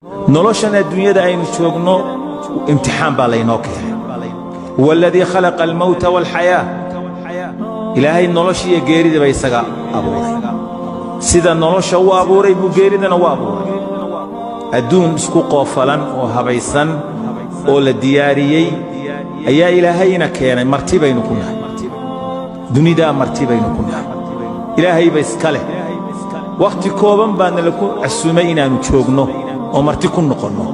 Noloshan adduunyada aynu joogno imtixaan baa laynoo keenay. Huwa aladii khalaqa almowta waalxayaa. Ilaahay noloshiiyo geeridaba isaga abuuray. Sida nolosha u abuuray buu geeridana u abuuray. Adduun isku qoofalan oo habaysan oo la diyaariyey ayaa ilaahayna keenay. Marti baynu ku nahay dunidaa, marti baynu ku nahay. Ilaahayba iska leh. Wakhti kooban baana laku casuumay inaannu joogno oo marti ku noqonno.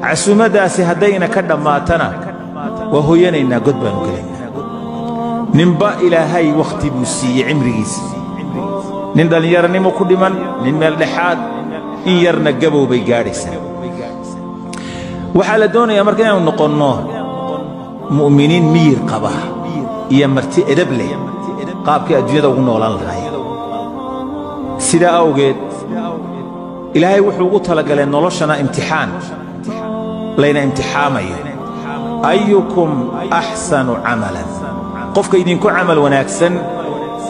Casuumaddaasi haddayna ka dhammaatana waa hoyanaynaa, god baannu gelaynaa. Ninba ilaahay wakhti buu siiyey cimrigiisa. Nin dhallinyaranimo ku dhiman, nin meel dhexaad, in yarna gabow bay gaadhaysaa. Waxaa la doonayaa marka inaanu noqonno mu'miniin miyir qaba iyo marti edab leh, qaabkii adduunyada ugu noolaan lahaayeen. Sidaa awgeed ilaahay wuxuu ugu talagalay noloshana imtixaan layna imtixaamayo. Ayukum axsanu camalan, qofka idinku camal wanaagsan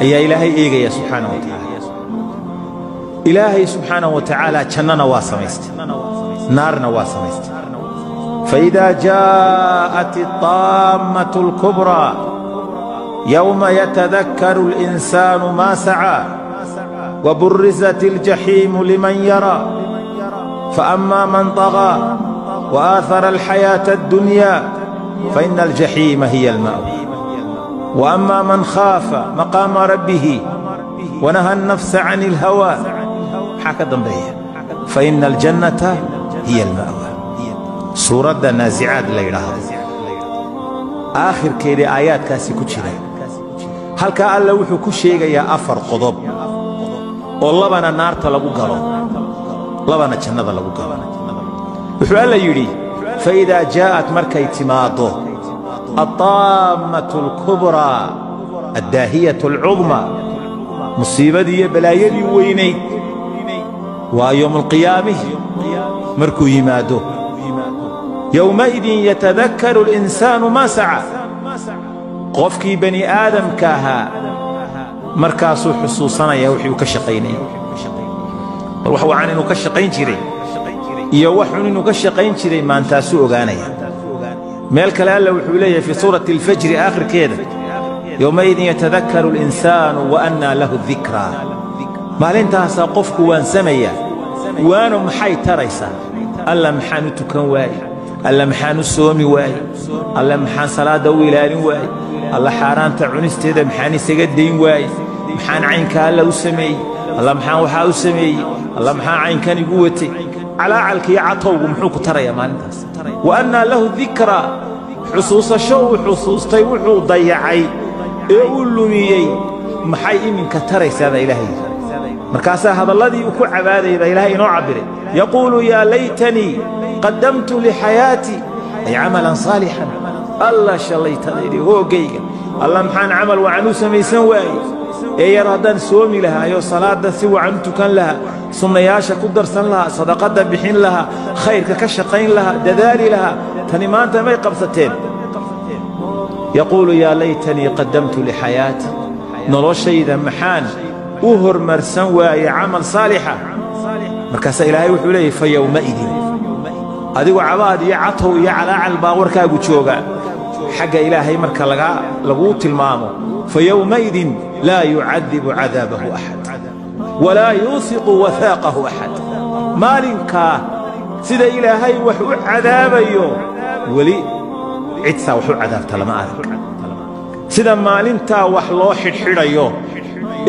ayaa ilaahay eegaya subxaana wa tacaala. Ilaahay subxaanahu wa tacaala jannana waa samaystay, naarna waa samaystay. Faإida jaaءat الطaammة الكubrى yowma yatadakkaru الإnsaanu ma sacaa وburizat الjaxiimu liman yaraa faأma man طagىa وآaثara الxayaaةa الdunya faإna الjaxiima hiya الma'wى وأma man khaafa maqaama rabbihi wanaha الnafsa can الhawى, maxaa ka dambeeya? Faإna aljannata hiya alma'wa. Suuradda Naasicaad la yidhaahdo aakhirkeedii aayaadkaasi ku jira. Halkaa alla wuxuu ku sheegayaa 4 qodob oo labana naarta lagu galo, labana jannada lagu galo. Wuxuu alla yidhi: faidaa jaa'at, markay timaaddo, altaammatu alkubraa, addaahiyatu alcudmaa, musiibadii iyo balaayadii weynayd, waa yowmulqiyaamihi markuu yimaado, yowmaidin yatadakkaru alinsaanu maa saca. Qofkii bani aadamka ahaa markaasuu xusuusanaya wixii uu ka shaqaynayay. War wax wacan inuu ka shaqayn jiray iyo wax xun inuu ka shaqayn jiray maantaasuu ogaanaya. Meel kale alla wuxuu leeyahay fii suurati alfajri aakhirkeeda: yowmaidin yatadakkaru alinsaanu wa annaa lahu dikraa. Maalintaasaa qofku waansamaya. Waano maxay taraysaa? Alla maxaan u tukan waaye? Alla maxaan u soomi waaye? Alla maxaan salaadda u ilaalin waaye? Alla xaaraanta cunisteeda maxaan isaga dayn waaye? Maxaan caynka alla u sameeyey? Alla maxaan waxaa u sameeyey? Alla maxaan caynkan igu watay? Calaacalka iyo catowgu muxuu ku tarayaa maalintaas? Wa annaa lahu dikraa. Xusuusasho uu xusuustay wuxuu dayacay ee uu lumiyey maxay iminka taraysaa baa ilaahay yidhi. Markaasaa hadalladii uu ku cabaadayay baa ilaahay inoo cabbiray: yaquulu yaa laytanii qaddamtu lixayaatii, ay camalan saalixan. Alla shallaytadaydi, hooggayga, alla maxaan camal wacan u samaysan waayey? Ee yar haddaan soomi lahaayoo salaadda si wacan u tukan lahaa, sunnayaasha ku darsan lahaa, sadaqadda bixin lahaa, khayrka ka shaqayn lahaa, dadaali lahaa, tani maanta may qabsateen. Yaquulu yaa laytanii qaddamtu lixayaatii, noloshayda maxaan u hormarsan waaye camal saalixa? Markaasaa ilaahay wuxuu leeyahy: fa yowmaidin, adigu cabaad iyo catow iyo calaacal baa warkaagu jooga, xagga ilaahay marka laguu tilmaamo, fa yowmaidin laa yucadibu cadaabahu axad walaa yuusiqu wahaaqahu axad. Maalinkaa sida ilaahay wax u cadaabayo weli cidsaa wax u cadaabta lama arag. Sida maalintaa wax loo xidhxidhayo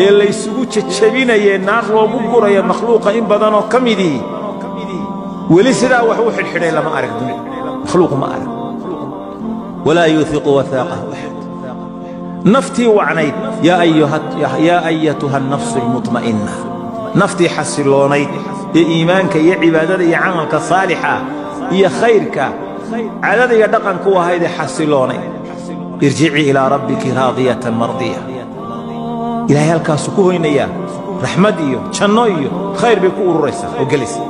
ee laysugu jejebinayee naar loogu gurayo makhluuqa in badanoo ka midii, weli sidaa wax u xidhxidhay lama arag, duni makhluuqu ma arag. Walaa yuuhiqu wahaaqahu axad. Naftii wacnayd, yaa ayatuha annafsu almutma'inna, naftii xasiloonayd ee iimaanka iyo cibaadada iyo camalka saalixa iyo khayrka cadada iyo dhaqanku ahaydee xasiloonayd, irjicii ilaa rabbiki raadiyatan mardiya. Ilaahay halkaasuu ku hoynayaa, raxmad iyo janno iyo khayr bay ku ururaysaa oo gelaysa.